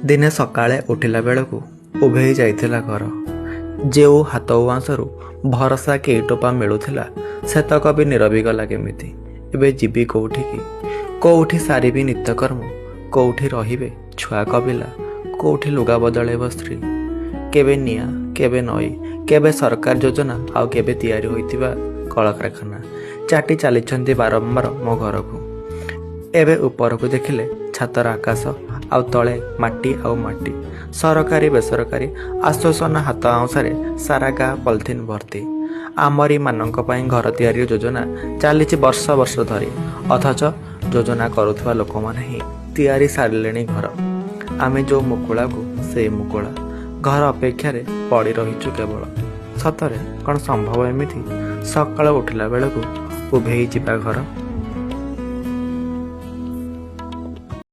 ଦିନେ ସକାଳେ ଉଠିଲା ବେଳକୁ ଉଭେଇ ଯାଇଥିଲା ଘର। ଯେଉଁ ହାତ ଉଆଁସରୁ ଭରସା କେଇଟୋପା ମିଳୁଥିଲା, ସେତକ ବି ନିରବିଗଲା କେମିତି। ଏବେ ଯିବି କୋଉଠିକି? କୋଉଠି ସାରିବି ନିତ୍ୟକର୍ମ? କୋଉଠି ରହିବେ ଛୁଆ କବିଲା? କୋଉଠି ଲୁଗା ବଦଳେଇବ ସ୍ତ୍ରୀ? କେବେ ନିଆଁ, କେବେ ନଈ, କେବେ ସରକାର ଯୋଜନା, ଆଉ କେବେ ତିଆରି ହୋଇଥିବା କଳକାରଖାନା ଚାଟି ଚାଲିଛନ୍ତି ବାରମ୍ବାର ମୋ ଘରକୁ। ଏବେ ଉପରକୁ ଦେଖିଲେ ଛାତର ଆକାଶ, ଆଉ ତଳେ ମାଟି ଆଉ ମାଟି। ସରକାରୀ ବେସରକାରୀ ଆଶ୍ୱାସନା ହାତ ଆଉଁସାରେ ସାରା ଗାଁ ପଲିଥିନ୍ ଭର୍ତ୍ତି। ଆମରି ମାନଙ୍କ ପାଇଁ ଘର ତିଆରି ଯୋଜନା ଚାଲିଛି ବର୍ଷ ବର୍ଷ ଧରି, ଅଥଚ ଯୋଜନା କରୁଥିବା ଲୋକମାନେ ହିଁ ତିଆରି ସାରିଲେଣି ଘର। ଆମେ ଯେଉଁ ମୁକୁଳାକୁ ସେଇ ମୁକୁଳା ଘର ଅପେକ୍ଷାରେ ପଡ଼ି ରହିଛୁ କେବଳ। ସତରେ କ'ଣ ସମ୍ଭବ ଏମିତି, ସକାଳୁ ଉଠିଲା ବେଳକୁ ଉଭେଇ ଯିବା ଘର?